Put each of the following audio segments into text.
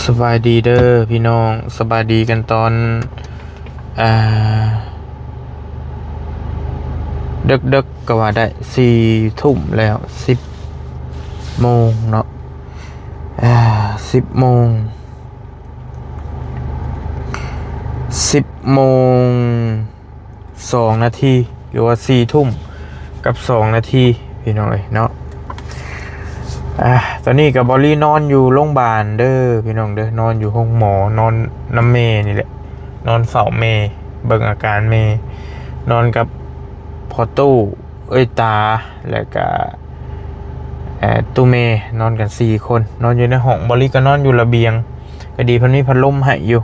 ສະບາຍດີເດີພີ່ນ້ອງ, ສະບາຍດີກັນຕອນ ອ່າ ເດິກໆ ກໍວ່າໄດ້ ສີ່ທຸ່ມແລ້ວ, ສິບໂມງເນາະ, ອ່າ ສິບໂມງ ສິບໂມງ ສອງນາທີ ຫຼືວ່າສີ່ທຸ່ມກັບສອງນາທີ ພີ່ນ້ອງເອີຍເນາະ. ອ່າ ຕອນນີ້ກໍບອລລີນອນຢູ່ໂຮງບານເດີພີ່ນ້ອງເດີ, ນອນຢູ່ໂຮງໝໍ, ນອນນຳແມ່ນີ້ແຫຼະ, ນອນເຝົ້າແມ່, ເບິ່ງອາການແມ່, ນອນກັບພໍ່ຕູ້ ເອື້ອຍຕາ ແລ້ວກະ ເອີ່ ຕູ້ແມ່, ນອນກັນສີ່ຄົນ, ນອນຢູ່ໃນຫ້ອງ. ບອລລີກໍນອນຢູ່ລະບຽງ, ກໍດີເພິ່ນມີພັດລົມໃຫ້ຢູ່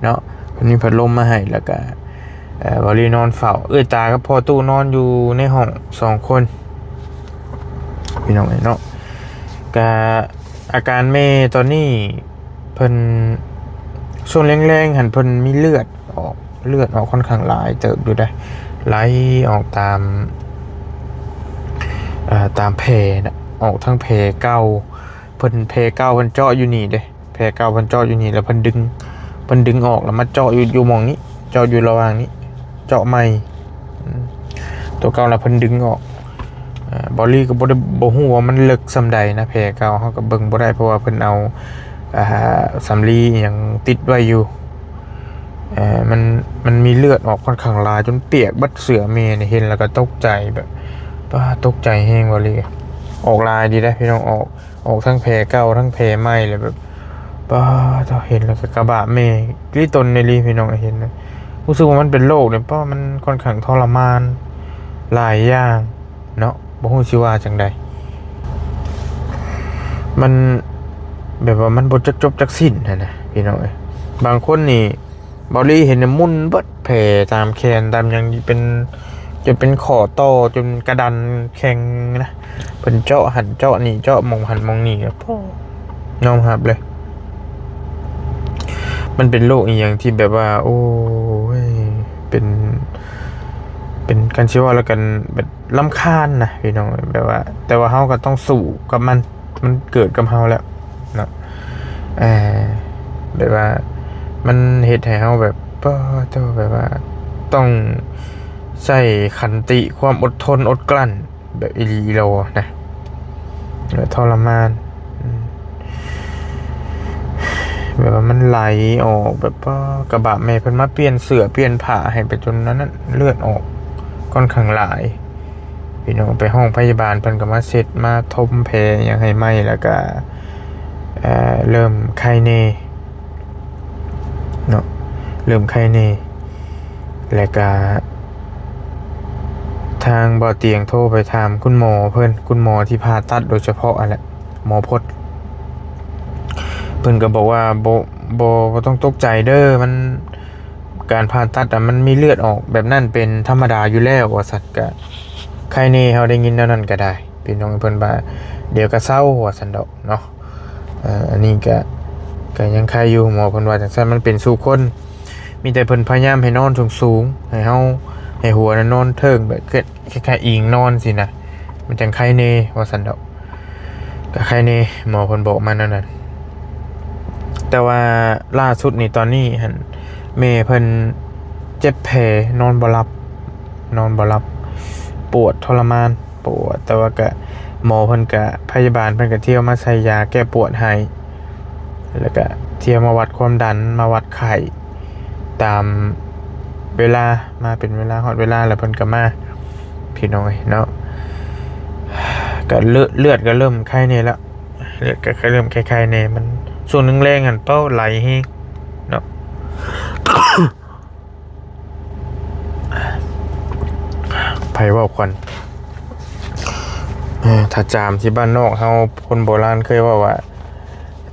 ເນາະ, ເພິ່ນມີພັດລົມມາໃຫ້. ແລ້ວກະ ເອີ່ ບອລລີນອນເຝົ້າ, ເອື້ອຍຕາກັບພໍ່ຕູ້ນອນຢູ່ໃນຫ້ອງສອງຄົນ ພີ່ນ້ອງເອີຍເນາະ. ກະອາການແມ່ຕອນນີ້ ເພິ່ນ ຊ່ວງແລງໆຫັ້ນ ເພິ່ນມີເລືອດອອກ, ເລືອດອອກຄ່ອນຂ້າງຫຼາຍເຕີບຢູ່ເດ້, ໄຫຼອອກຕາມ ເອີ່ ຕາມແຜນະ, ອອກທາງແຜເກົ່າ. ເພິ່ນ ແຜເກົ່າເພິ່ນເຈາະຢູ່ນີ້ເດ້, ແຜເກົ່າເພິ່ນເຈາະຢູ່ນີ້ ແລ້ວເພິ່ນດຶງ ເພິ່ນດຶງອອກ ແລ້ວມາເຈາະຢູ່ ຢູ່ໝ່ອງນີ້, ເຈາະຢູ່ລະຫວ່າງນີ້, ເຈາະໃໝ່. ອືມ ຕົວເກົ່າລະເພິ່ນດຶງອອກ. ເອີ່ ບອລລີກໍບໍ່ໄດ້ ບໍ່ຮູ້ວ່າມັນເລິກສ່ຳໃດນະ, ແຜເກົ່າເຮົາກໍເບິ່ງບໍ່ໄດ້ ເພາະວ່າເພິ່ນເອົາ ອ່າ ສຳລີອີ່ຫຍັງຕິດໄວ້ຢູ່. ເອີ່ ມັນ ມັນມີເລືອດອອກຄ່ອນຂ້າງຫຼາຍ ຈົນປຽກເບິດເສື້ອແມ່ນີ້. ເຫັນແລ້ວກໍຕົກໃຈ ແບບ ປາ ຕົກໃຈແຮງ ບອລລີ. ອອກຫຼາຍດີເດ້ພີ່ນ້ອງ, ອອກ ອອກທັງແຜເກົ່າທັງແຜໃໝ່ ແລ້ວແບບ ປາ ເຫັນແລ້ວກໍກະບາບແມ່ລິຕົນອີ່ຫຼີພີ່ນ້ອງ. ເຫັນ ຮູ້ສຶກວ່າມັນເປັນໂລກນີ້ ເພາະມັນຄ່ອນຂ້າງທໍລະມານຫຼາຍຢ່າງເນາະ, ບໍ່ຮູ້ຊິວ່າຈັ່ງໃດ. ມັນແບບວ່າມັນບໍ່ຈັກຈົບຈັກສິ້ນຫັ້ນນະພີ່ນ້ອງເອີຍ. ບາງຄົນນີ້ ເບົາຫຼີເຫັນໝຸ່ນເບິດແຜຕາມແຂນຕາມຫຍັງ ເປັນ ຈົນເປັນຂໍ້ຕໍ່ ຈົນກະດັນແຂງນະ, ເພິ່ນເຈາະຫັ້ນເຈາະນີ້ ເຈາະໝ່ອງຫັ້ນໝ່ອງນີ້ ກໍ ຍອມຮັບເລີຍ. ມັນເປັນໂລກອີ່ຫຍັງທີ່ແບບວ່າ ໂອ້ຍ ເປັນ ເປັນ ຄັນຊິເວົ້າແລ້ວກັນ ແບບລຳຄານນະພີ່ນ້ອງ, ແບບວ່າ ແຕ່ວ່າເຮົາກໍຕ້ອງສູ້ກັບມັນ. ມັນເກີດກັບເຮົາແລ້ວເນາະ, ເອີ ແບບວ່າມັນເຮັດໃຫ້ເຮົາແບບ ປາໂທ້ ແບບວ່າຕ້ອງໃຊ້ຂັນຕິ ຄວາມອົດທົນອົດກລັ້ນ ແບບອີ່ຫຼີອີ່ຫຼໍນະ, ແບບທໍລະມານ ອືມ ແບບວ່າມັນໄຫຼອອກ ແບບ ປາ ກະບາບແມ່ເພິ່ນມາປ່ຽນເສື້ອປ່ຽນຜ້າໃຫ້ ໄປຈົນນັ້ນ ເລືອດອອກຄ່ອນຂ້າງຫຼາຍ. ພີ່ນ້ອງໄປຫ້ອງພະຍາບານ ເພິ່ນກໍມາເຊັດ ມາຖົມແຜຫຍັງໃຫ້ໃໝ່ ແລ້ວກໍ ເອີ ເລີ່ມໄຄແນ່ເນາະ, ເລີ່ມໄຄແນ່. ແລ້ວກໍທາງບໍ່ຕຽງໂທໄປຖາມຄຸນໝໍເພິ່ນ, ຄຸນໝໍທີ່ຜ່າຕັດໂດຍສະເພາະຫັ້ນແຫຼະ, ໝໍພົດ. ເພິ່ນກໍບອກວ່າ ບໍ່ ບໍ່ ບໍ່ຕ້ອງຕົກໃຈເດີ, ມັນ ການຜ່າຕັດອະ ມັນມີເລືອດອອກແບບນັ້ນເປັນທຳມະດາຢູ່ແລ້ວ ວ່າຊັ້ນ. ກະໄຄແນ່ ເຮົາໄດ້ຍິນແນວນັ້ນກໍໄດ້ ພີ່ນ້ອງ. ເພິ່ນວ່າ ດຽວກໍເຊົາ ວ່າຊັ້ນດອກເນາະ. ເອີ ອັນນີ້ກະ ກະຍັງໄຄຢູ່, ໝໍເພິ່ນວ່າຈັ່ງຊັ້ນ. ມັນເປັນສູ່ຄົນ, ມີແຕ່ເພິ່ນພະຍາຍາມໃຫ້ນອນສູງໆ ໃຫ້ເຮົາ ໃຫ້ຫົວນະນອນເທິງ ແບບ ຄ້າຍໆອີງນອນຊີ້ນະ, ມັນຈັ່ງໄຄແນ່ ວ່າຊັ້ນດອກ. ກໍໄຄແນ່ ໝໍເພິ່ນບອກມາແນວນັ້ນ. ແຕ່ວ່າລ່າສຸດນີ້ ຕອນນີ້ຫັ້ນ ແມ່ເພິ່ນເຈັບແຜ ນອນບໍ່ຫຼັບ ນອນບໍ່ຫຼັບ ປວດທໍລະມານ ປວດ. ແຕ່ວ່າກະ ໝໍເພິ່ນກະ ພະຍາບານເພິ່ນກະທ່ຽວມາໃສ່ຢາແກ້ປວດໃຫ້ ແລ້ວກະທ່ຽວມາວັດຄວາມດັນ ມາວັດໄຂ້ຕາມເວລາ, ມາເປັນເວລາ ຮອດເວລາແລ້ວເພິ່ນກະມາ ພີ່ນ້ອງເອີຍເນາະ. ກະເລືອດ ເລືອດກະເລີ່ມໄຄແນ່ແລ້ວ, ເລືອດກະເລີ່ມໄຄໆແນ່. ມັນຊ່ວງແລງໆຫັ້ນ ເປົ້າ ໄຫຼແຮງເນາະ. ໃຜເວົ້າຄວັນ ເອີ ຖ້າຈາມທີ່ບ້ານນອກເຮົາ ຄົນໂບລານເຄີຍເວົ້າວ່າ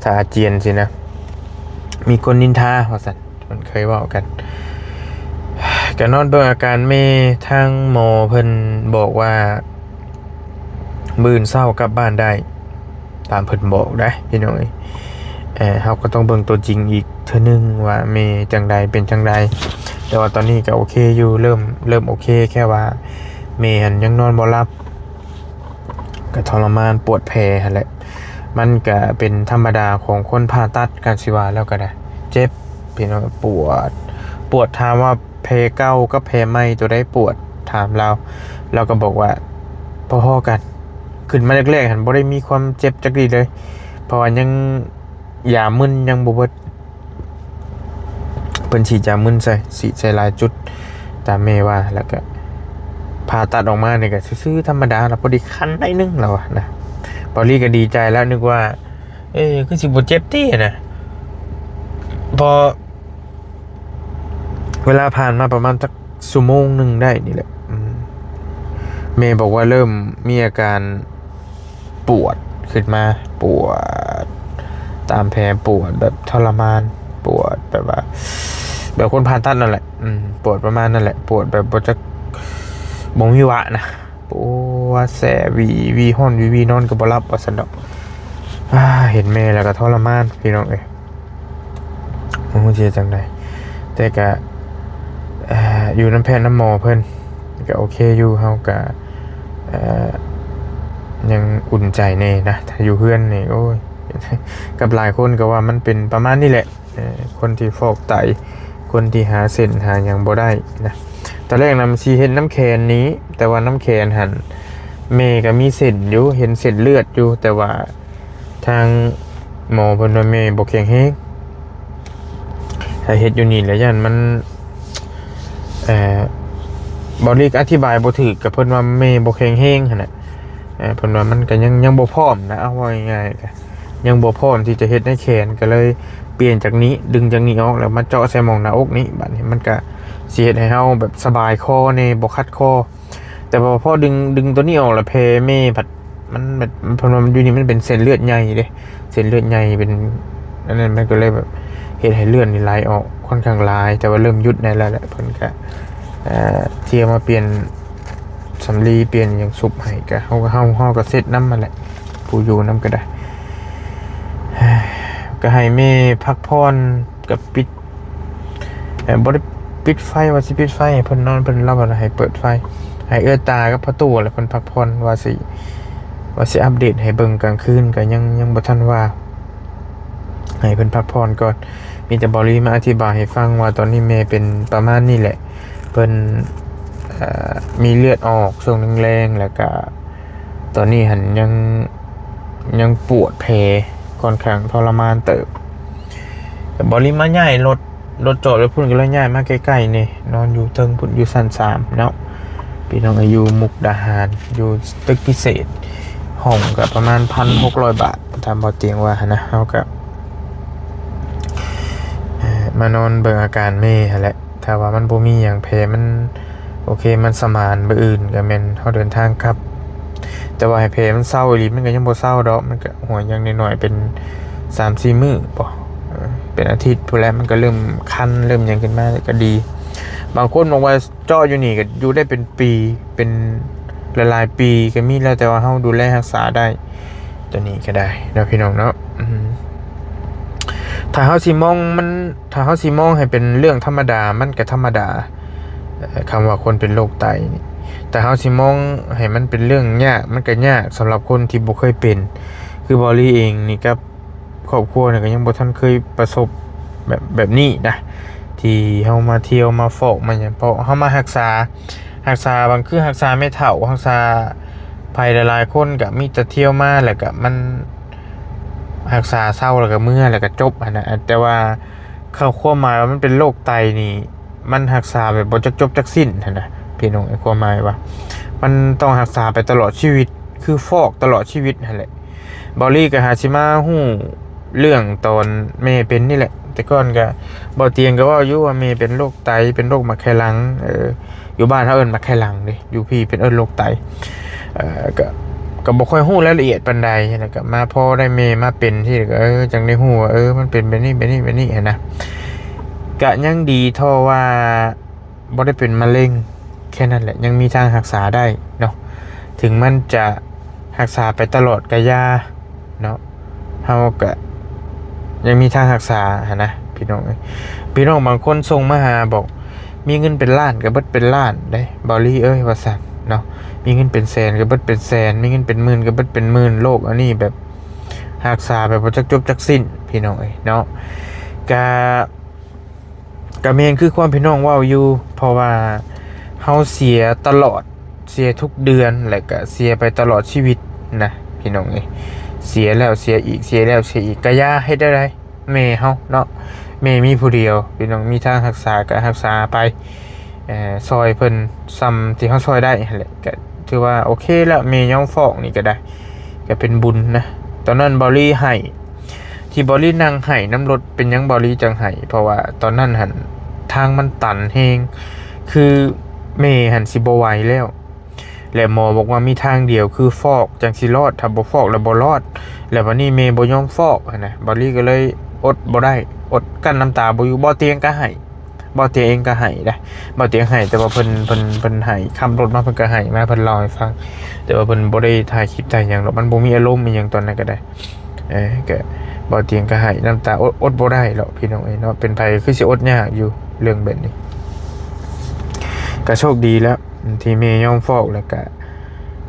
ຖ້າອາຈຽນຊີ້ນະ ມີຄົນນິນທາ ວ່າຊັ້ນ ເພິ່ນເຄີຍເວົ້າກັນ. ກະນອນເບິ່ງອາການແມ່, ທາງໝໍເພິ່ນບອກວ່າ ມື້ອື່ນເຊົ້າກັບບ້ານໄດ້ ຕາມເພິ່ນບອກໄດ໋ ພີ່ນ້ອງເອີຍ. ເອີ ເຮົາກໍຕ້ອງເບິ່ງຕົວຈິງອີກເທື່ອໜຶ່ງວ່າແມ່ຈັ່ງໃດ ເປັນຈັ່ງໃດ. ແຕ່ວ່າຕອນນີ້ກໍໂອເຄຢູ່ ເລີ່ມ ເລີ່ມໂອເຄ, ແຄ່ວ່າແມ່ຫັ້ນຍັງນອນບໍ່ຫຼັບ ກໍທໍລະມານ ປວດແຜຫັ້ນແຫຼະ. ມັນກະເປັນທຳມະດາຂອງຄົນຜ່າຕັດ ຄັນຊິວ່າແລ້ວກໍໄດ້ ເຈັບ ພີ່ນ້ອງ ປວດ ປວດ. ຖາມວ່າແຜເກົ່າກັບແຜໃໝ່ ໂຕໃດປວດ? ຖາມລາວ ລາວກໍບອກວ່າພໍໆກັນ. ຂຶ້ນມາແລກໆຫັ້ນບໍ່ໄດ້ມີຄວາມເຈັບຈັກດີ້ເລີຍ ເພາະວ່າຍັງ ຢາມຶນຍັງບໍ່ເບິດ ເພິ່ນສີດຢາມຶນໃສ່ ສີດໃສ່ຫຼາຍຈຸດ ຕາມແມ່ວ່າ. ແລ້ວກໍຜ່າຕັດອອກມານີ້ກໍຊື່ໆ ທຳມະດາລະ ພໍດີຄັນໜ້ອຍໜຶ່ງລະວ່ານະ. ເບົາຫຼີກໍດີໃຈແລ້ວ ນຶກວ່າ ເອີ ຄືຊິບໍ່ເຈັບຕິນະ. ພໍເວລາຜ່ານມາປະມານຈັກຊົ່ວໂມງໜຶ່ງໄດ້ນີ້ແຫຼະ ອືມ ແມ່ບອກວ່າເລີ່ມມີອາການ ປວດຂຶ້ນມາ ປວດຕາມແຜ ປວດແບບທໍລະມານ ປວດແບບວ່າ ແບບຄົນຜ່າຕັດນັ້ນແຫຼະ ອືມ ປວດປະມານນັ້ນແຫຼະ ປວດແບບບໍ່ຈັກ ບໍ່ມີວະນະ ປວດແສບວີໆ ຮ້ອນວີໆ ນອນກໍບໍ່ຫຼັບວ່າຊັ້ນດອກ. ອາ ເຫັນແມ່ແລ້ວກໍທໍລະມານ ພີ່ນ້ອງເອີຍ. ບໍ່ຮູ້ຊິເຮັດຈັ່ງໃດ ແຕ່ກະ ເອີ ຢູ່ນຳແພດນຳໝໍເພິ່ນ ກະໂອເຄຢູ່ ເຮົາກະ ເອີ ຍັງອຸ່ນໃຈແດ່ນະ. ຖ້າຢູ່ເຮືອນນີ້ ໂອ້ຍ ກັບຫຼາຍຄົນກໍວ່າມັນເປັນປະມານນີ້ແຫຼະ ເອີ ຄົນທີ່ຟອກໄຕ ຄົນທີ່ຫາເສັ້ນຫາຫຍັງບໍ່ໄດ້ນະ. ຕອນແລກນະມັນຊິເຮັດນຳແຂນນີ້ ແຕ່ວ່ານຳແຂນຫັ້ນ ແມ່ກໍມີເສັ້ນຢູ່ ເຫັນເສັ້ນເລືອດຢູ່ ແຕ່ວ່າ ທາງໝໍເພິ່ນວ່າແມ່ບໍ່ແຂງແຮງ ຖ້າເຮັດຢູ່ນີ້ແລ້ວຢ້ານມັນ ເອີ ເບົາຫຼີກອະທິບາຍບໍ່ຖືກ ກໍເພິ່ນວ່າແມ່ບໍ່ແຂງແຮງຫັ້ນນະ. ເອີ ເພິ່ນວ່າມັນກໍຍັງ ຍັງບໍ່ພ້ອມນະ ເອົາເວົ້າງ່າຍໆ ກໍຍັງບໍ່ພ້ອມທີ່ຈະເຮັດໃນແຂນ ກໍເລີຍປ່ຽນຈາກນີ້ ດຶງຈາກນີ້ອອກ ແລ້ວມາເຈາະໃສ່ໝ່ອງໜ້າອົກນີ້. ບາດນີ້ມັນກໍຊິເຮັດໃຫ້ເຮົາແບບສະບາຍຄໍແດ່ ບໍ່ຂັດຄໍ. ແຕ່ວ່າພໍດຶງ ດຶງຕົວນີ້ອອກແລ້ວ ແຜແມ່ພັດ ມັນແບບ ເພິ່ນວ່າຢູ່ນີ້ມັນເປັນເສັ້ນເລືອດໃຫຍ່ເດ້ ເສັ້ນເລືອດໃຫຍ່ເປັນ ອັນນັ້ນ ມັນກໍເລີຍແບບເຮັດໃຫ້ເລືອດນີ້ໄຫຼອອກຄ່ອນຂ້າງຫຼາຍ ແຕ່ວ່າເລີ່ມຢຸດໄດ້ແລ້ວແຫຼະ. ເພິ່ນກະ ເອີ ເຊຍມາປ່ຽນສຳລີ ປ່ຽນຫຍັງຊຸບໃຫ້ ກະເຮົາ ເຮົາ ເຮົາກໍເຊັດນຳຫັ້ນແຫຼະ ຜູ້ຢູ່ນຳກໍໄດ້ ກໍໃຫ້ແມ່ພັກຜ່ອນ ກໍປິດ ເອີ ບໍ່ໄດ້ປິດໄຟ ວ່າຊິປິດໄຟໃຫ້ເພິ່ນນອນ ເພິ່ນ ລາວວ່າໃຫ້ເປີດໄຟ ໃຫ້ເອື້ອຍຕາກັບພໍ່ຕູ້ແຫຼະເພິ່ນພັກຜ່ອນ ວ່າຊິ ວ່າຊິອັບເດດໃຫ້ເບິ່ງກາງຄືນ ກໍຍັງ ຍັງບໍ່ທັນວ່າ ໃຫ້ເພິ່ນພັກຜ່ອນກ່ອນ. ມີແຕ່ເບົາຫຼີມາອະທິບາຍໃຫ້ຟັງວ່າຕອນນີ້ແມ່ເປັນປະມານນີ້ແຫຼະ ເພິ່ນ ເອີ ມີເລືອດອອກຊ່ວງແລງໆ ແລ້ວກະ ຕອນນີ້ຫັ້ນຍັງ ຍັງປວດແຜ ຂ້ອນຂ້າງທໍລະມານເຕີບ. ແຕ່ເບົາຫຼີມາຍ້າຍລົດ ລົດຈອດໄວ້ພຸ້ນ ກໍເລີຍຍ້າຍມາໃກ້ໆນີ້ ນອນຢູ່ເທິງພຸ້ນ ຢູ່ຊັ້ນສາມເນາະ ພີ່ນ້ອງເອີຍ. ຢູ່ມຸກດາຫານ ຢູ່ຕຶກພິເສດ ຫ້ອງກໍປະມານພັນຫົກຮ້ອຍບາດ ຕາມເບົາຕຽງວ່າຫັ້ນນະ. ເຮົາກໍ ເອີ ມານອນເບິ່ງອາການແມ່ຫັ້ນແຫຼະ ຖ້າວ່າມັນບໍ່ມີຫຍັງ ແຜມັນໂອເຄ ມັນສະໝານ ມື້ອື່ນກໍແມ່ນເຮົາເດີນທາງກັບ. ແຕ່ວ່າໃຫ້ແຜມັນເຊົາອີ່ຫຼີ ມັນກໍຍັງບໍ່ເຊົາດອກ ມັນກໍຫວຍຢ່າງໜ້ອຍໆ ເປັນສາມສີ່ມື້ບໍ ເອີ ເປັນອາທິດພຸ້ນແຫຼະ ມັນກໍເລີ່ມຄັນ ເລີ່ມຫຍັງຂຶ້ນມາ ກໍດີ. ບາງຄົນບອກວ່າເຈາະຢູ່ນີ້ກໍຢູ່ໄດ້ເປັນປີ ເປັນຫຼາຍໆປີກໍມີ ແລ້ວແຕ່ວ່າເຮົາດູແລຮັກສາໄດ້ ຕົວນີ້ກໍໄດ້ເນາະ ພີ່ນ້ອງເນາະ. ອືມ ຖ້າເຮົາຊິມອງມັນ ຖ້າເຮົາຊິມອງໃຫ້ເປັນເລື່ອງທຳມະດາ ມັນກໍທຳມະດາ. ເອີ ຄຳວ່າຄົນເປັນໂລກໄຕນີ້ ແຕ່ເຮົາຊິມອງໃຫ້ມັນເປັນເລື່ອງຍາກ ມັນກໍຍາກສຳລັບຄົນທີ່ບໍ່ເຄີຍເປັນ. ຄືເບົາຫຼີເອງນີ້ກັບຄອບຄົວນີ້ກໍຍັງບໍ່ທັນເຄີຍປະສົບແບບ ແບບນີ້ນະ ທີ່ເຮົາມາທ່ຽວມາຟອກມາຫຍັງ ເພາະເຮົາມາຮັກສາ ຮັກສາບາງ ຄືຮັກສາແມ່ເຖົ້າ ຮັກສາໃຜຫຼາຍໆຄົນ ກໍມີແຕ່ທ່ຽວມາ ແລ້ວກໍມັນຮັກສາເຊົາ ແລ້ວກໍເມືອ ແລ້ວກໍຈົບຫັ້ນນະ. ແຕ່ວ່າຄວາມໝາຍວ່າມັນເປັນໂລກໄຕນີ້ ມັນຮັກສາແບບບໍ່ຈັກຈົບຈັກສິ້ນຫັ້ນນະ ພີ່ນ້ອງເອີຍ. ຄວາມໝາຍວ່າມັນຕ້ອງຮັກສາໄປຕະຫຼອດຊີວິດ ຄືຟອກຕະຫຼອດຊີວິດຫັ້ນແຫຼະ. ເບົາຫຼີກໍຫາຊິມາຮູ້ເລື່ອງຕອນແມ່ເປັນນີ້ແຫຼະ. ແຕ່ກ່ອນກໍ ເບົາຕຽງກໍເວົ້າຢູ່ວ່າແມ່ເປັນໂລກໄຕ ເປັນໂລກໝາກໄຂ່ຫຼັງ ເອີ ຢູ່ບ້ານເຮົາເອີ້ນໝາກໄຂ່ຫຼັງເດ້ ຢູ່ພີ້ເພິ່ນເອີ້ນໂລກໄຕ. ເອີ ກໍ ກໍບໍ່ຄ່ອຍຮູ້ລາຍລະອຽດປານໃດ ແລ້ວກໍມາພໍໄດ້ແມ່ມາເປັນທີ່ ກໍ ເອີ ຈັ່ງໄດ້ຮູ້ວ່າ ເອີ ມັນເປັນແບບນີ້ ແບບນີ້ ແບບນີ້ຫັ້ນນະ. ກະຍັງດີເທົ່າວ່າບໍ່ໄດ້ເປັນມະເຮັງ ແຄ່ນັ້ນແຫຼະ ຍັງມີທາງຮັກສາໄດ້ເນາະ. ເຖິງມັນຈະຮັກສາໄປຕະຫຼອດກະຢ່າເນາະ ເຮົາກະຍັງມີທາງຮັກສາຫັ້ນນະ ພີ່ນ້ອງເອີຍ. ພີ່ນ້ອງບາງຄົນສົ່ງມາຫາ ບອກມີເງິນເປັນລ້ານກະເບິດເປັນລ້ານເດ້ ເບົາຫຼີເອີຍ ວ່າຊັ້ນເນາະ. ມີເງິນເປັນແສນກະເບິດເປັນແສນ ມີເງິນເປັນໝື່ນກະເບິດເປັນໝື່ນ. ໂລກອັນນີ້ແບບ ຮັກສາແບບບໍ່ຈັກຈົບຈັກສິ້ນ ພີ່ນ້ອງເອີຍເນາະ. ກະ ກະແມ່ນຄືຄວາມພີ່ນ້ອງເວົ້າຢູ່ ເພາະວ່າເຮົາເສຍຕະຫຼອດ ເສຍທຸກເດືອນ ແລະກະເສຍໄປຕະຫຼອດຊີວິດນະ ພີ່ນ້ອງເອີຍ. ເສຍແລ້ວເສຍອີກ ເສຍແລ້ວເສຍອີກ ກະຢ່າເຮັດແນວໃດ ແມ່ເຮົາເນາະ ແມ່ມີຜູ້ດຽວ ພີ່ນ້ອງ ມີທາງຮັກສາກະຮັກສາໄປ ເອີ່ ຊ່ອຍເພິ່ນສ່ຳທີ່ເຮົາຊ່ອຍໄດ້ຫັ້ນແຫຼະ ກະຖືວ່າໂອເຄແລ້ວ ແມ່ຍອມຟອກນີ້ກະໄດ້ ກະເປັນບຸນນະ. ຕອນນັ້ນເບົາລີໄຫ້ ທີ່ເບົາລີນັ່ງໄຫ້ນຳລົດ ເປັນຫຍັງເບົາລີຈັ່ງໄຫ້? ເພາະວ່າຕອນນັ້ນຫັ້ນທາງມັນຕັນແຮງ ຄືແມ່ຫັ້ນຊິບໍ່ໄຫວແລ້ວ ແລະໝໍບອກວ່າມີທາງດຽວຄືຟອກຈັ່ງຊິລອດ ຖ້າບໍ່ຟອກແລ້ວບໍ່ລອດ. ແລ້ວບັດນີ້ແມ່ບໍ່ຍອມຟອກຫັ້ນນະ ເບົາລີກໍເລີຍອົດບໍ່ໄດ້ ອົດກັ້ນນ້ຳຕາບໍ່ຢູ່ ເບົາຕຽງກໍໄຫ້ ເບົາຕຽງເອງກໍໄຫ້ເດ້ ເບົາຕຽງໄຫ້ ແຕ່ວ່າເພິ່ນ ເພິ່ນ ເພິ່ນໄຫ້ ຂັບລົດມາເພິ່ນກໍໄຫ້ມາ ເພິ່ນເລົ່າໃຫ້ຟັງ ແຕ່ວ່າເພິ່ນບໍ່ໄດ້ຖ່າຍຄລິບຖ່າຍຫຍັງດອກ ມັນບໍ່ມີອາລົມອີ່ຫຍັງຕອນນັ້ນກໍໄດ້ ເອີ ກໍເບົາຕຽງກໍໄຫ້ ນ້ຳຕາອົດ ອົດບໍ່ໄດ້ແລ້ວ ພີ່ນ້ອງເອີຍເນາະ. ເປັນໃຜກໍຄືຊິອົດຍາກຢູ່ເລື່ອງແບບນີ້. ກໍໂຊກດີແລ້ວທີ່ແມ່ຍອມຟອກ ແລ້ວກໍ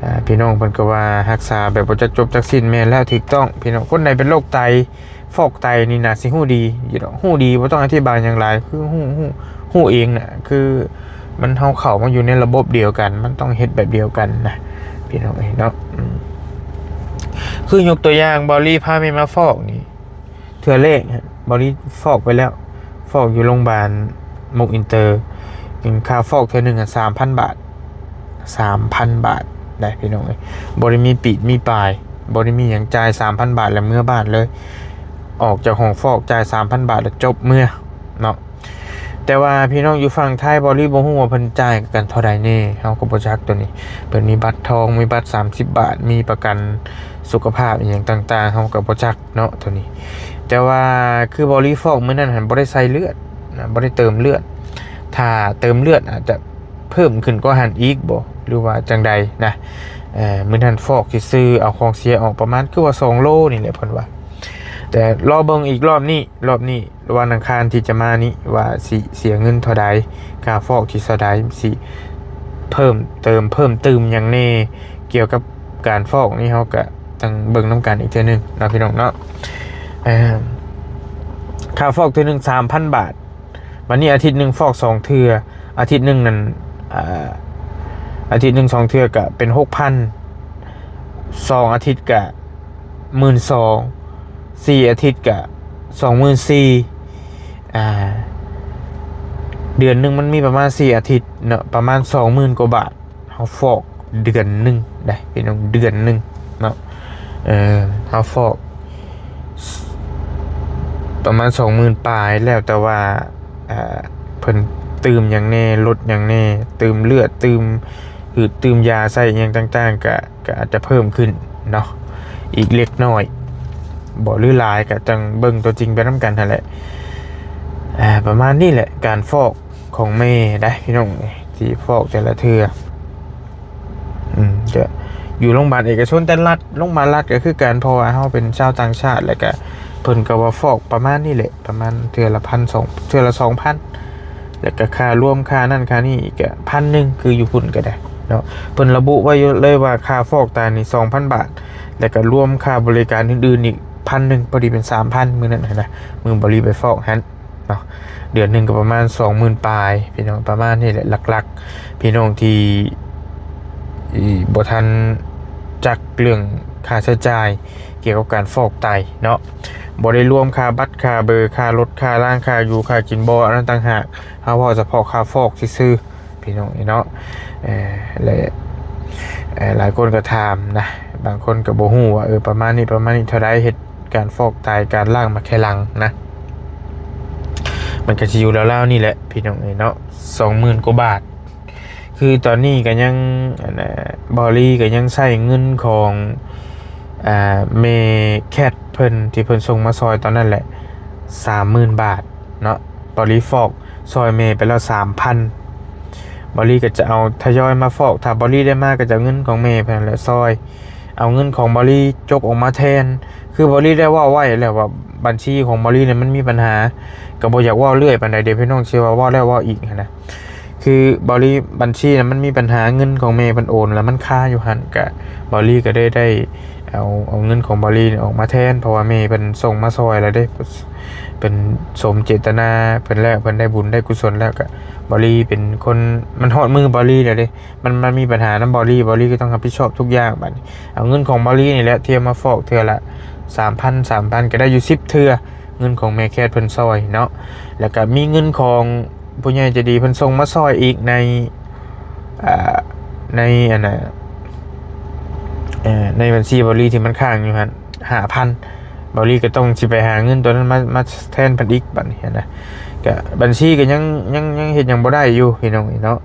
ອ່າ ພີ່ນ້ອງເພິ່ນກໍວ່າຮັກສາແບບບໍ່ຈັກຈົບຈັກສິ້ນ ແມ່ນແລ້ວ ຖືກຕ້ອງ ພີ່ນ້ອງ. ຄົນໃດເປັນໂລກໄຕ ຟອກໄຕນີ້ໜ້າຊິຮູ້ດີຢູ່ດອກ ຮູ້ດີ ບໍ່ຕ້ອງອະທິບາຍຫຍັງຫຼາຍ ຄືຮູ້ ຮູ້ ຮູ້ເອງນະ ຄືມັນ ເຮົາເຂົ້າມາຢູ່ໃນລະບົບດຽວກັນ ມັນຕ້ອງເຮັດແບບດຽວກັນນະ ພີ່ນ້ອງເອີຍເນາະ. ອືມ ຄືຍົກຕົວຢ່າງ ເບົາລີພາແມ່ມາຟອກນີ້ ເທື່ອແລກເບົາລີຟອກໄປແລ້ວ ຟອກຢູ່ໂຮງບານມຸກອິນເຕີ ເປັນຄ່າຟອກເທື່ອໜຶ່ງສາມພັນບາດ ສາມພັນບາດໄດ໋ ພີ່ນ້ອງເອີຍ. ບໍ່ໄດ້ມີປີດມີປາຍ ບໍ່ໄດ້ມີຫຍັງ ຈ່າຍສາມພັນບາດແລ້ວເມືອບ້ານເລີຍ ອອກຈາກຫ້ອງຟອກ ຈ່າຍສາມພັນບາດແລ້ວຈົບ ເມືອເນາະ. ແຕ່ວ່າພີ່ນ້ອງຢູ່ຝັ່ງໄທ ເບົາລີບໍ່ຮູ້ວ່າເພິ່ນຈ່າຍກັນເທົ່າໃດແນ່ ເຮົາກໍບໍ່ຈັກໂຕນີ້. ເພິ່ນມີບັດທອງ ມີບັດສາມສິບບາດ ມີປະກັນສຸຂະພາບອີ່ຫຍັງຕ່າງໆ ເຮົາກໍບໍ່ຈັກເນາະໂຕນີ້. ແຕ່ວ່າຄືເບົາລີຟອກມື້ນັ້ນຫັ້ນ ບໍ່ໄດ້ໃສ່ເລືອດນະ ບໍ່ໄດ້ເຕີມເລືອດ ຖ້າເຕີມເລືອດອາດຈະເພີ່ມຂຶ້ນກວ່າຫັ້ນອີກບໍ່ ຫຼືວ່າຈັ່ງໃດນະ. ເອີ ມື້ນັ້ນຟອກຊື່ໆ ເອົາຂອງເສຍອອກປະມານຄືວ່າສອງໂລນີ້ແຫຼະ ເພິ່ນວ່າ. ແຕ່ລໍເບິ່ງອີກລອບນີ້ ລອບນີ້ ວັນອັງຄານທີ່ຈະມານີ້ ວ່າຊິເສຍເງິນເທົ່າໃດ ຄ່າຟອກຊິເທົ່າໃດ ຊິເພີ່ມເຕີມເພີ່ມຕື່ມຫຍັງແນ່ ກ່ຽວກັບການຟອກນີ້ ເຮົາກະຕ້ອງເບິ່ງນຳກັນອີກເທື່ອໜຶ່ງເນາະ ພີ່ນ້ອງເນາະ. ເອີ ຄ່າຟອກເທື່ອໜຶ່ງສາມພັນບາດ ບັດນີ້ອາທິດໜຶ່ງຟອກສອງເທື່ອ ອາທິດໜຶ່ງນັ້ນ ອາ ອາທິດໜຶ່ງສອງເທື່ອກະເປັນຫົກພັນ ສອງອາທິດກະໝື່ນສອງ ສີ່ອາທິດກະສອງໝື່ນສີ່ ອ່າ ເດືອນໜຶ່ງມັນມີປະມານສີ່ອາທິດເນາະ ປະມານສອງໝື່ນກວ່າບາດ. ເຮົາຟອກເດືອນໜຶ່ງໄດ໋ ພີ່ນ້ອງ ເດືອນໜຶ່ງເນາະ ເອີ ເຮົາຟອກປະມານສອງໝື່ນປາຍ ແລ້ວແຕ່ວ່າ ເອີ ເພິ່ນຕື່ມຫຍັງແນ່ ລົດຫຍັງແນ່ ຕື່ມເລືອດ ຕື່ມພືດ ຕື່ມຢາໃສ່ຫຍັງຕ່າງໆ ກະ ກະອາດຈະເພີ່ມຂຶ້ນເນາະ ອີກເລັກນ້ອຍບໍ່ ຫຼືຫຼາຍ ກະຈັ່ງເບິ່ງຕົວຈິງໄປນຳກັນຫັ້ນແຫຼະ. ອ່າ ປະມານນີ້ແຫຼະ ການຟອກຂອງແມ່ໄດ໋ ພີ່ນ້ອງ ທີ່ຟອກແຕ່ລະເທື່ອ ອືມ ຈະຢູ່ໂຮງບານເອກະຊົນ ແຕ່ລັດ ໂຮງບານລັດກໍຄືກັນ ເພາະວ່າເຮົາເປັນຊາວຕ່າງຊາດ ແລ້ວກະເພິ່ນກໍວ່າຟອກປະມານນີ້ແຫຼະ ປະມານເທື່ອລະພັນ ສອງ ເທື່ອລະສອງພັນ ແລ້ວກະຄ່າລວມຄ່ານັ້ນຄ່ານີ້ອີກກະພັນໜຶ່ງ ຄືຢູ່ພຸ້ນກໍໄດ້ເນາະ. ເພິ່ນລະບຸໄວ້ຢູ່ເລີຍວ່າຄ່າຟອກຕານີ້ສອງພັນບາດ ແລ້ວກະລວມຄ່າບໍລິການອື່ນໆອີກພັນໜຶ່ງ ພໍດີເປັນສາມພັນ ມື້ນັ້ນຫັ້ນນະ ມື້ເບົາລີໄປຟອກຫັ້ນ ເນາະ ເດືອນໜຶ່ງກໍປະມານສອງໝື່ນປາຍ ພີ່ນ້ອງ ປະມານນີ້ແຫຼະ ຫຼັກໆ ພີ່ນ້ອງທີ່ ທີ່ບໍ່ທັນຈັກເລື່ອງຄ່າໃຊ້ຈ່າຍກ່ຽວກັບການຟອກໄຕເນາະ ບໍ່ໄດ້ລວມຄ່າບັດ ຄ່າເບີ ຄ່າລົດ ຄ່າລາງ ຄ່າຢູ່ ຄ່າກິນບໍ່ ອັນນັ້ນຕ່າງຫາກ ເຮົາເວົ້າສະເພາະຄ່າຟອກຊື່ໆ ພີ່ນ້ອງເອີຍເນາະ. ເອີ ແລະ ເອີ ຫຼາຍຄົນກໍຖາມນະ ບາງຄົນກໍບໍ່ຮູ້ວ່າ ເອີ ປະມານນີ້ ປະມານນີ້ເທົ່າໃດ ເຮັດການຟອກໄຕ ການລ້າງໝາກໄຂ່ຫຼັງນະ ມັນກໍຊິຢູ່ລາວໆນີ້ແຫຼະ ພີ່ນ້ອງເອີຍເນາະ ສອງໝື່ນກວ່າບາດ. ຄືຕອນນີ້ກໍຍັງ ອັນນ່າ ເບົາລີກໍຍັງໃຊ້ເງິນຂອງ ອ່າ ແມ່ແຄດເພິ່ນ ທີ່ເພິ່ນສົ່ງມາຊ່ອຍຕອນນັ້ນແຫຼະ ສາມໝື່ນບາດເນາະ ເບົາລີຟອກ ຊ່ອຍແມ່ໄປແລ້ວສາມພັນ ເບົາລີກໍຈະເອົາທະຍອຍມາຟອກ ຖ້າເບົາລີໄດ້ມາກໍຈະເອົາເງິນຂອງແມ່ເພິ່ນແຫຼະຊ່ອຍ ເອົາເງິນຂອງເບົາລີຈົກອອກມາແທນ. ຄືເບົາລີໄດ້ເວົ້າໄວ້ແລ້ວວ່າບັນຊີຂອງເບົາລີນີ້ມັນມີບັນຫາ ກໍບໍ່ຢາກເວົ້າເລື້ອຍປານໃດ ດຽວພີ່ນ້ອງຊິວ່າເວົ້າແລ້ວເວົ້າອີກຫັ້ນນະ. ຄືເບົາລີ ບັນຊີນະມັນມີບັນຫາ ເງິນຂອງແມ່ເພິ່ນໂອນແລ້ວມັນຄາຢູ່ຫັ້ນ ກະເບົາລີກໍໄດ້ ໄດ້ ເອົາ ເອົາເງິນຂອງເບົາຫຼີນີ້ອອກມາແທນ ເພາະວ່າແມ່ເພິ່ນສົ່ງມາຊ່ອຍແລ້ວເດ້ ເພິ່ນສົມເຈດຕະນາເພິ່ນແລ້ວ ເພິ່ນໄດ້ບຸນໄດ້ກຸສົນແລ້ວ ກໍເບົາຫຼີເປັນຄົນ ມັນຮອດມືເບົາຫຼີແລ້ວເດ້ ມັນ ມັນມີບັນຫານຳເບົາຫຼີ ເບົາຫຼີກໍຕ້ອງຮັບຜິດຊອບທຸກຢ່າງ. ບັດນີ້ເອົາເງິນຂອງເບົາຫຼີນີ້ແຫຼະ ທີ່ເອົາມາຟອກເທື່ອລະສາມພັນ ສາມພັນ ກໍໄດ້ຢູ່ສິບເທື່ອ ເງິນຂອງແມ່ແຄດເພິ່ນຊ່ອຍເນາະ ແລ້ວກໍມີເງິນຂອງຜູ້ໃຫຍ່ໃຈດີເພິ່ນສົ່ງມາຊ່ອຍອີກໃນ ອ່າ ໃນອັນນ່າ ເອີ ໃນບັນຊີເບົາຫຼີທີ່ມັນຄ້າງຢູ່ຫັ້ນຫ້າພັນ ເບົາຫຼີກໍຕ້ອງຊິໄປຫາເງິນຕົວນັ້ນມາ ມາແທນເພິ່ນອີກບັດນີ້ນະ ກະບັນຊີກໍຍັງ ຍັງ ຍັງເຮັດຫຍັງບໍ່ໄດ້ຢູ່ພີ່ນ້ອງເນາະ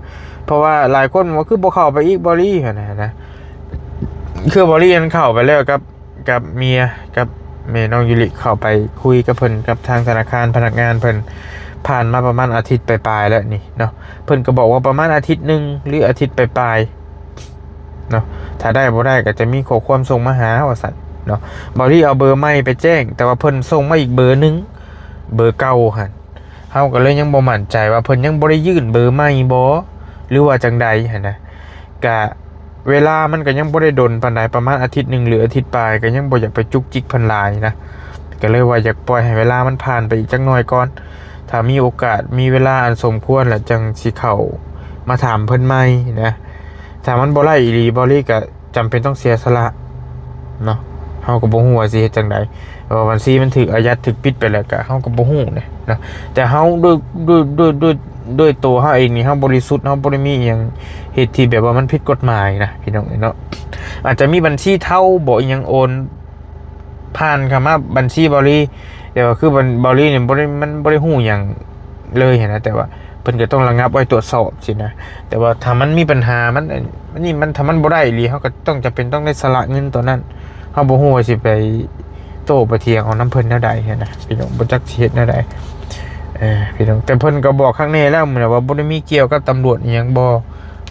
ເພາະວ່າຫຼາຍຄົນວ່າຄືບໍ່ເຂົ້າໄປອີກເບົາຫຼີຫັ້ນນະ ຄືເບົາຫຼີຫັ້ນເຂົ້າໄປແລ້ວກັບ ກັບເມຍ ກັບແມ່ນ້ອງຢູລິ ເຂົ້າໄປຄຸຍກັບເພິ່ນ ກັບທາງທະນາຄານ ພະນັກງານເພິ່ນ ຜ່ານມາປະມານອາທິດປາຍໆແລ້ວນີ້ເນາະ ເພິ່ນກໍບອກວ່າປະມານອາທິດໜຶ່ງ ຫຼື ອາທິດປາຍໆເນາະ ຖ້າໄດ້ບໍ່ໄດ້ກໍຈະມີຂໍ້ຄວາມສົ່ງມາຫາວ່າຊັ້ນເນາະ ເບົາຫຼີເອົາເບີໃໝ່ໄປແຈ້ງ ແຕ່ວ່າເພິ່ນສົ່ງມາອີກເບີໜຶ່ງ ເບີເກົ່າຫັ້ນ ເຮົາກໍເລີຍຍັງບໍ່ໝັ້ນໃຈວ່າເພິ່ນຍັງບໍ່ໄດ້ຍື່ນເບີໃໝ່ບໍ່ ຫຼືວ່າຈັ່ງໃດຫັ້ນນະ ກະເວລາມັນກໍຍັງບໍ່ໄດ້ດົນປານໃດ ປະມານອາທິດໜຶ່ງ ຫຼື ອາທິດປາຍ ກໍຍັງບໍ່ຢາກໄປຈຸກຈິກເພິ່ນຫຼາຍນະ ກໍເລີຍວ່າຢາກປ່ອຍໃຫ້ເວລາມັນຜ່ານໄປອີກຈັກໜ່ອຍກ່ອນ ຖ້າມີໂອກາດ ມີເວລາອັນສົມຄວນແລ້ວ ຈັ່ງຊິເຂົ້າມາຖາມເພິ່ນໃໝ່ນະ ຖ້າມັນບໍ່ໄດ້ອີ່ຫຼີ ເບົາຫຼີກໍຈຳເປັນຕ້ອງເສຍສະຫຼະເນາະ ເຮົາກໍບໍ່ຮູ້ວ່າຊິເຮັດຈັ່ງໃດ ເພາະວ່າບັນຊີມັນຖືກອາຍັດ ຖືກປິດໄປແລ້ວ ກະເຮົາກໍບໍ່ຮູ້ເດ້ເນາະ ແຕ່ເຮົາດ້ວຍ ດ້ວຍ ດ້ວຍ ດ້ວຍ ດ້ວຍໂຕເຮົາເອງນີ້ ເຮົາບໍລິສຸດ ເຮົາບໍ່ໄດ້ມີອີ່ຫຍັງເຮັດທີ່ແບບວ່າມັນຜິດກົດໝາຍນະ ພີ່ນ້ອງເອີຍເນາະ ອາດຈະມີບັນຊີເທົາບໍ ອີ່ຫຍັງໂອນຜ່ານເຂົ້າມາບັນຊີເບົາຫຼີ ແຕ່ວ່າຄືເບົາຫຼີນີ້ບໍ່ໄດ້ ມັນບໍ່ໄດ້ຮູ້ຫຍັງເລີຍຫັ້ນນະ ແຕ່ວ່າເພິ່ນກໍຕ້ອງລະງັບໄວ້ຕວດສອບຊີ້ນະ ແຕ່ວ່າຖ້າມັນມີບັນຫາ ມັນ ອັນນີ້ມັນ ຖ້າມັນບໍ່ໄດ້ອີ່ຫຼີ ເຮົາກໍຕ້ອງຈຳເປັນຕ້ອງໄດ້ສະຫຼະເງິນຕົວນັ້ນ ເຮົາບໍ່ຮູ້ວ່າຊິໄປ ໂຕ້ໄປຖຽງເອົານຳເພິ່ນແນວໃດຫັ້ນນະ ພີ່ນ້ອງ ບໍ່ຈັກຊິເຮັດແນວໃດ ເອີ ພີ່ນ້ອງ ແຕ່ເພິ່ນກໍບອກຄັກແນ່ແລ້ວ ມື້ນັ້ນວ່າບໍ່ໄດ້ມີກ່ຽວກັບຕຳຫຼວດອີ່ຫຍັງ ບໍ່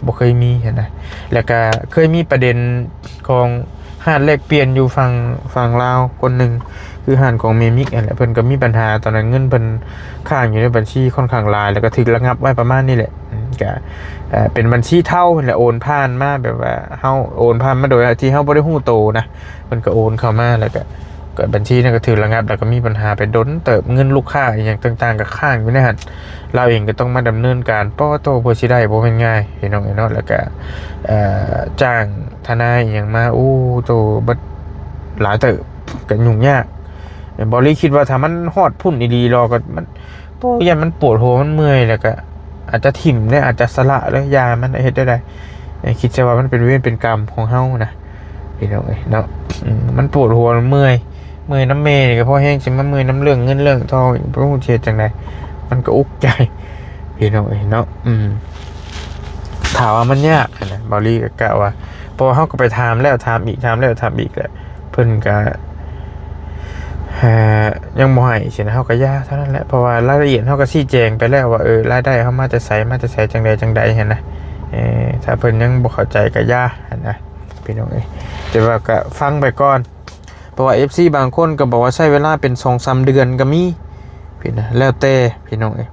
ບໍ່ເຄີຍມີຫັ້ນນະ ແລ້ວກໍເຄີຍມີປະເດັນຂອງຮ້ານແລກປ່ຽນຢູ່ຝັ່ງ ຝັ່ງລາວຄົນໜຶ່ງ ຄືຮ້ານຂອງແມ່ມິກຫັ້ນແຫຼະ ເພິ່ນກໍມີບັນຫາ ຕອນນັ້ນເງິນເພິ່ນຄ້າງຢູ່ໃນບັນຊີຄ່ອນຂ້າງຫຼາຍ ແລ້ວກໍຖືກລະງັບໄວ້ປະມານນີ້ແຫຼະ ອືມ ກໍ ເອີ ເປັນບັນຊີເທົາຫັ້ນແຫຼະ ໂອນຜ່ານມາ ແບບວ່າເຮົາໂອນຜ່ານມາໂດຍທີ່ເຮົາບໍ່ໄດ້ຮູ້ໂຕນະ ເພິ່ນກໍໂອນເຂົ້າມາ ແລ້ວກໍ ກໍບັນຊີນັ້ນກໍຖືກລະງັບ ແລ້ວກໍມີບັນຫາໄປດົນເຕີບ ເງິນລູກຄ້າອີ່ຫຍັງຕ່າງໆກໍຄ້າງຢູ່ໃນຫັ້ນ ລາວເອງກໍຕ້ອງມາດຳເນີນການ ປະໂຕ ເພື່ອຊິໄດ້ ບໍ່ແມ່ນງ່າຍ ພີ່ນ້ອງເອີຍເນາະ ແລ້ວກໍ ເອີ ຈ້າງທະນາຍອີ່ຫຍັງມາ ໂອ້ໂຕ ເບິດຫຼາຍເຕີບ ກໍຫຍຸ້ງຍາກ ເບົາຫຼີຄິດວ່າຖ້າມັນຮອດພຸ້ນອີ່ຫຼີລະ ກໍມັນ ໂອ້ ຢ້ານມັນປວດຫົວ ມັນເມື່ອຍ ແລ້ວກໍອາດຈະຖິ້ມເດ້ ອາດຈະສະຫຼະເລີຍ ຢ່າມັນ ເຮັດແນວໃດ ຄິດຊະວ່າມັນເປັນເວນເປັນກຳຂອງເຮົານະ ພີ່ນ້ອງເອີຍເນາະ ອືມ ມັນປວດຫົວ ມັນເມື່ອຍ ເມື່ອຍນຳແມ່ນີ້ກໍພໍແຮງ ຊິມາເມື່ອຍນຳເລື່ອງເງິນເລື່ອງທອງອີກ ບໍ່ຮູ້ຊິເຮັດຈັ່ງໃດ ມັນກໍອຸກໃຈ ພີ່ນ້ອງເອີຍເນາະ ອືມ ຖ້າວ່າມັນຍາກຫັ້ນນະ ເບົາຫຼີກໍກະວ່າ ເພາະວ່າເຮົາກໍໄປຖາມແລ້ວຖາມອີກ ຖາມແລ້ວຖາມອີກແຫຼະ ເພິ່ນກະ ເອີ ຍັງບໍ່ໃຫ້ຊີ້ນະ ເຮົາກະຢ່າເທົ່ານັ້ນແຫຼະ ເພາະວ່າລາຍລະອຽດເຮົາກະຊີ້ແຈງໄປແລ້ວວ່າ ເອີ ລາຍໄດ້ເຮົາມາແຕ່ໃສ ມາແຕ່ໃສ ຈັ່ງໃດຈັ່ງໃດຫັ້ນນະ ເອີ ຖ້າເພິ່ນຍັງບໍ່ເຂົ້າໃຈກະຢ່າຫັ້ນນະ ພີ່ນ້ອງເອີຍ ແຕ່ວ່າກະຟັງໄປກ່ອນ ເພາະວ່າເອັຟຊີບາງຄົນກໍບອກວ່າໃຊ້ເວລາເປັນສອງສາມເດືອນກໍມີ ພີ່ນະ ແລ້ວແຕ່ ພີ່ນ້ອງເອີຍ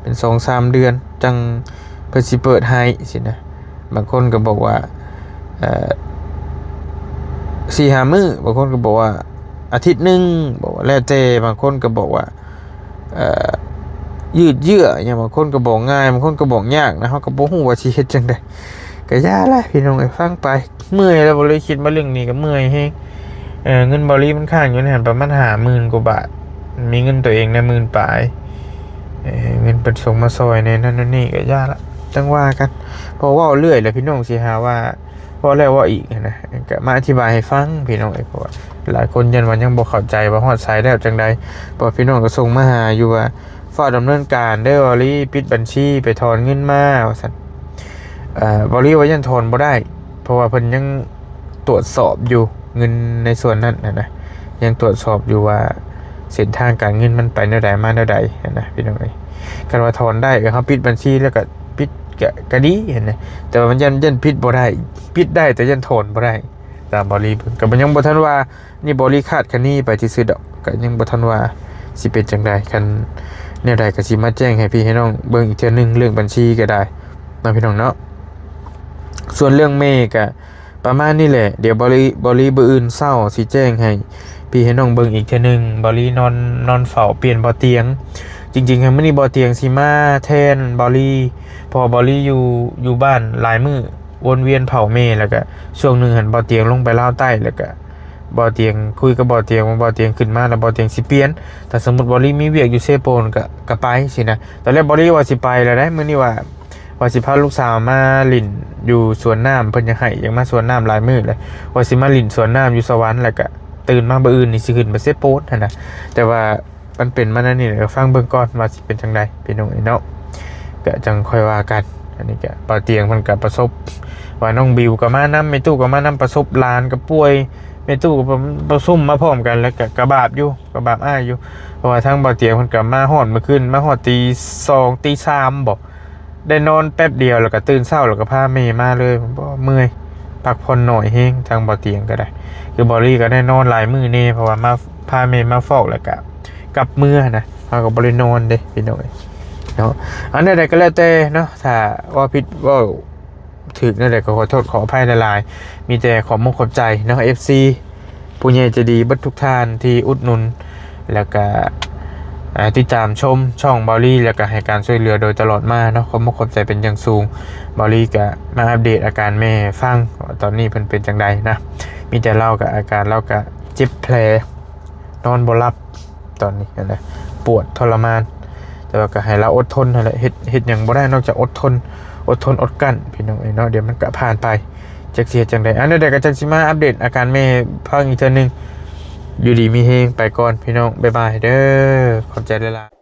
ເປັນສອງສາມເດືອນຈັ່ງເພິ່ນຊິເປີດໃຫ້ຊີ້ນະ ບາງຄົນກໍບອກວ່າ ເອີ ສີ່ຫ້າມື້ ບາງຄົນກໍບອກວ່າອາທິດໜຶ່ງ ບອກວ່າແລ້ວແຕ່ ບາງຄົນກໍບອກວ່າ ເອີ ຢືດເຍື້ອຫຍັງ ບາງຄົນກໍບອກງ່າຍ ບາງຄົນກໍບອກຍາກນະ ເຮົາກໍບໍ່ຮູ້ວ່າຊິເຮັດຈັ່ງໃດ ກໍຢ່າແຫຼະ ພີ່ນ້ອງເອີຍ ຟັງໄປ ເມື່ອຍແລ້ວ ບໍ່ໄດ້ຄິດມາເລື່ອງນີ້ກໍເມື່ອຍແຮງ ເອີ ເງິນເບົາຫຼີມັນຄ້າງຢູ່ໃນຫັ້ນປະມານຫ້າໝື່ນກວ່າບາດ ມີເງິນຕົວເອງໃນໝື່ນປາຍ ເອີ ເງິນເພິ່ນສົ່ງມາຊ່ອຍແດ່ນັ້ນນັ້ນນີ້ ກໍຢ່າລະ ຈັ່ງວ່າກັນ ເພາະເວົ້າເລື້ອຍແລ້ວ ພີ່ນ້ອງຊິຫາວ່າເວົ້າແລ້ວເວົ້າອີກຫັ້ນນະ ກໍມາອະທິບາຍໃຫ້ຟັງ ພີ່ນ້ອງເອີຍ ເພາະວ່າຫຼາຍຄົນຢ້ານວ່າຍັງບໍ່ເຂົ້າໃຈວ່າຮອດໃສແລ້ວຈັ່ງໃດ ເພາະວ່າພີ່ນ້ອງກໍສົ່ງມາຫາຢູ່ວ່າ ຟ້າວດຳເນີນການເດີ ເບົາຫຼີ ປິດບັນຊີ ໄປຖອນເງິນມາ ວ່າຊັ້ນ ເອີ ເບົາຫຼີວ່າຍັງຖອນບໍ່ໄດ້ ເພາະວ່າເພິ່ນຍັງຕວດສອບຢູ່ ເງິນໃນສ່ວນນັ້ນຫັ້ນນະ ຍັງຕວດສອບຢູ່ວ່າເສັ້ນທາງການເງິນມັນໄປແນວໃດມາແນວໃດຫັ້ນນະ ພີ່ນ້ອງເອີຍ ຄັນວ່າຖອນໄດ້ ເອີ ເຮົາປິດບັນຊີແລ້ວກໍປິດ ກໍ ກໍດີຫັ້ນນະ ແຕ່ວ່າມັນຢ້ານ ຢ້ານປິດບໍ່ໄດ້ ປິດໄດ້ ແຕ່ຢ້ານຖອນບໍ່ໄດ້ ຕາມເບົາຫຼີເພິ່ນ ກໍຍັງບໍ່ທັນວ່າ ນີ້ເບົາຫຼີຄາດຄະເນໄປຊື່ໆດອກ ກໍຍັງບໍ່ທັນວ່າຊິເປັນຈັ່ງໃດ ຄັນແນວໃດກໍຊິມາແຈ້ງໃຫ້ພີ່ໃຫ້ນ້ອງເບິ່ງອີກເທື່ອໜຶ່ງ ເລື່ອງບັນຊີກໍໄດ້ເນາະ ພີ່ນ້ອງເນາະ ສ່ວນເລື່ອງແມ່ກໍ ປະມານນີ້ແຫຼະ ດຽວເບົາລີ ເບົາລີມື້ອື່ນເຊົ້າຊິແຈ້ງໃຫ້ພີ່ໃຫ້ນ້ອງເບິ່ງອີກເທື່ອໜຶ່ງ. ເບົາລີນອນ ນອນເຝົ້າປ່ຽນບໍ່ຕຽງ. ຈິງໆ ມື້ນີ້ບໍ່ຕຽງຊິມາແທນເບົາລີ ເພາະວ່າເບົາລີຢູ່ ຢູ່ບ້ານຫຼາຍມື້ ວົນວຽນເຝົ້າແມ່ ແລ້ວກະຊ່ວງໜຶ່ງຫັ້ນບໍ່ຕຽງລົງໄປລາວໃຕ້ ແລ້ວກະບໍ່ຕຽງ ຄຸຍກັບບໍ່ຕຽງວ່າບໍ່ຕຽງຂຶ້ນມາແລ້ວບໍ່ຕຽງຊິປ່ຽນ. ຖ້າສົມມຸດເບົາລີມີວຽກຢູ່ເຊໂປນ ກະ ກະໄປຊີ້ນະ. ຕອນແລກເບົາລີວ່າຊິໄປແລ້ວໃດ໋ ມື້ນີ້ວ່າ ວ່າຊິພາລູກສາວມາຫຼິ້ນຢູ່ສວນນ້ຳ ເພິ່ນຢາກໃຫ້ ຢາກມາສວນນ້ຳຫຼາຍມື້ແລ້ວ ວ່າຊິມາຫຼິ້ນສວນນ້ຳຢູ່ສະຫວັນ ແລ້ວກະຕື່ນມາມື້ອື່ນນີ້ຊິຂຶ້ນໄປເຊໂປນຫັ້ນນະ. ແຕ່ວ່າມັນເປັນມາແນວນີ້ ກໍຟັງເບິ່ງກ່ອນວ່າຊິເປັນຈັ່ງໃດ ພີ່ນ້ອງເອີຍເນາະ. ກະຈັ່ງຄ່ອຍວ່າກັນ. ອັນນີ້ກະ ເບົາຕຽງເພິ່ນກະປະສົບວ່າ ນ້ອງບິວກໍມານຳ ແມ່ຕູ້ກໍມານຳ ປະສົບຫຼານກໍປ່ວຍ ແມ່ຕູ້ກໍປະຊຸມມາພ້ອມກັນ ແລ້ວກະ ກະບາບຢູ່ ກະບາບອ້າຍຢູ່. ເພາະວ່າທາງເບົາຕຽງເພິ່ນກະມາຮອດມື້ຄືນ ມາຮອດຕີສອງຕີສາມບໍ ໄດ້ນອນແປັບດຽວ ແລ້ວກໍຕື່ນເຊົ້າ ແລ້ວກໍພາແມ່ມາເລີຍ. ບໍ່ ເມື່ອຍ ພັກຜ່ອນໜ້ອຍແຮງ ທາງເບົາຕຽງກໍໄດ້. ຄືເບົາລີກໍໄດ້ນອນຫຼາຍມື້ແດ່ ເພາະວ່າມາ ພາແມ່ມາຟອກ ແລ້ວກໍກັບເມືອນະ ເຮົາກໍບໍ່ໄດ້ນອນເດ້ ພີ່ນ້ອງເອີຍເນາະ. ອັນໃດໆກໍແລ້ວແຕ່ເນາະ ຖ້າເວົ້າຜິດເວົ້າຖືກແນວໃດກໍຂໍໂທດຂໍອະໄພຫຼາຍໆ. ມີແຕ່ຂອບມຸກຂອບໃຈເນາະ ເອັຟຊີ ຜູ້ໃຫຍ່ໃຈດີເບິດທຸກທ່ານທີ່ອຸດໜູນ ແລ້ວກະ ອ່າ ຕິດຕາມຊົມຊ່ອງເບົາລີ ແລ້ວກະໃຫ້ການຊ່ວຍເຫຼືອໂດຍຕະຫຼອດມາເນາະ. ຂອບມຸກຂອບໃຈເປັນຢ່າງສູງ. ເບົາລີກະມາອັບເດດອາການແມ່ໃຫ້ຟັງ ວ່າຕອນນີ້ເພິ່ນເປັນຈັ່ງໃດນະ. ມີແຕ່ລາວກະ ອາການລາວກະເຈັບແຜ ນອນບໍ່ຫຼັບຕອນນີ້ຫັ້ນນະ ປວດທໍລະມານ. ແຕ່ວ່າກະໃຫ້ລາວອົດທົນຫັ້ນແຫຼະ ເຮັດ ເຮັດຫຍັງບໍ່ໄດ້ນອກຈາກອົດທົນ ອົດທົນອົດກັ້ນ ພີ່ນ້ອງເອີຍເນາະ. ດຽວມັນກະຜ່ານໄປ ຈັກຊິເຮັດຈັ່ງໃດ. ອັນໃດໆກໍຈັ່ງຊິມາອັບເດດອາການແມ່ໃຫ້ຟັງອີກເທື່ອໜຶ່ງ. ຢູ່ດີມີແຮງ ໄປກ່ອນ ພີ່ນ້ອງ ບາຍບາຍເດີ ຂອບໃຈຫຼາຍໆ.